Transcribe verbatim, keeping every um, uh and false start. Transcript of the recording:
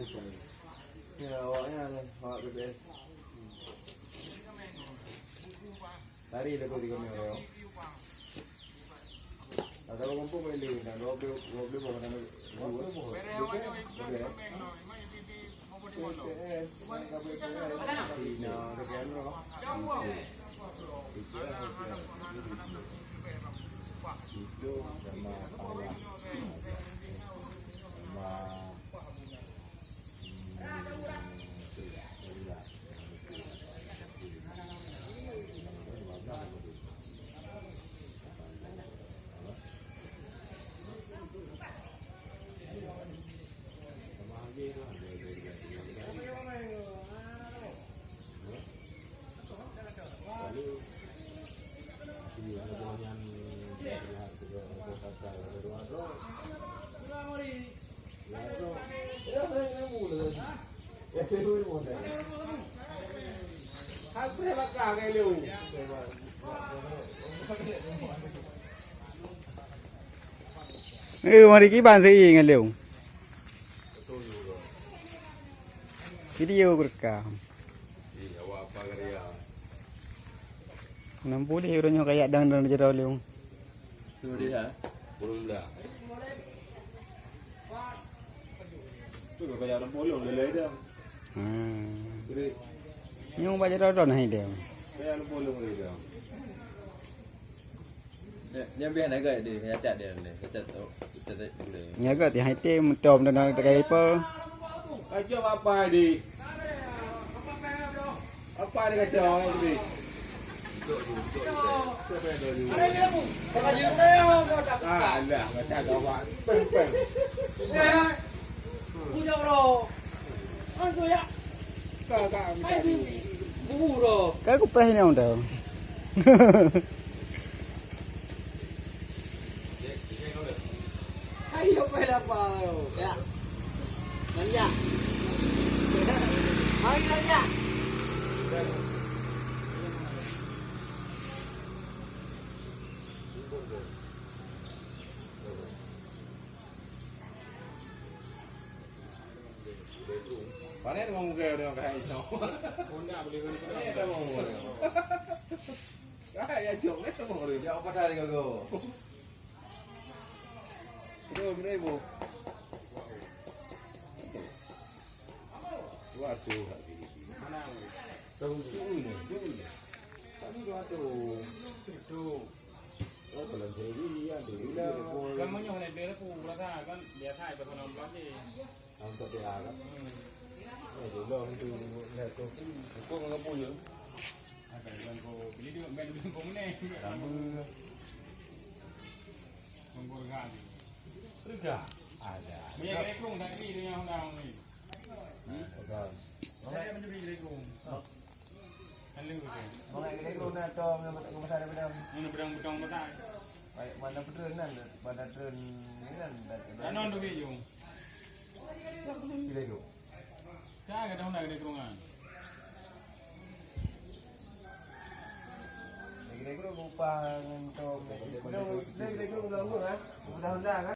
Ya, awaknya ni, awak B P S. Lari dah kau tiga meter. Ada orang kampung boleh, dah dua puluh, dua puluh bawah, dah dua puluh bawah. Boleh, eh? Eh, mari kiban seuieng ngon lôn. Video kurekam. Nam pulih ureueng nyoe kayak dang dalam jaroe lôn. Tu dia, ha? Burung bela. Tu kayak dalam polong lelai dah. Hmm. Jadi, nyung baca dodon hai dia. Kayak dalam polong lelai dah. Nyan biasa agak deh, cacat dia deh, cacat tu, cacat boleh. Nya agak tiang item tom dan nak pakai apa? Kacau apa di? Apa dia kacau apa di? Ah, alah, kacau gawat. Peng, peng. Ka, ka, ka. Ka ku preh ni orang tu. Ayo, pai lapar. Ya. Manja. Mari manja. Pane deungon muka dia orang kahai nyoe. Pane deungon muka dia. Kahai ya jok, eh, deungon dia. Ya, apa tadi kau? Dua ribu. Waduh, hak gini. Mana? Tahu tu ni, tu ni. Tadi dua tu. Tu. Oh, belum jadi, ya, tu. Kan meunyoe hana bela ku rasa kan biasa ai pasal enam belas ni. Enam belas dia kan. Hmm. Ya, tu lah, tu, tu, tu. Kau ngapa je? Ada bilang kau beli tu, bukan bilang kau meneh. Lama. Tunggu rega. Rega? Ada. Minyak kerekong tak beli dengan orang ni. Hmm? Pegang. Saya mencuri kerekong. Lalu tu. Orang yang kerekong dah tahu dengan, dengan pasal daripada. Mana pedang-pedang besar? Baik, mana pedang kan? Pada drone ni kan? Kanon tu beli jom. Kerekong. Ka ka daun dah keurungan. Lagi-lagi lu upah ngon tom. Lagi-lagi lu ulang-ulang, ah. Mudah-mudahan, ah.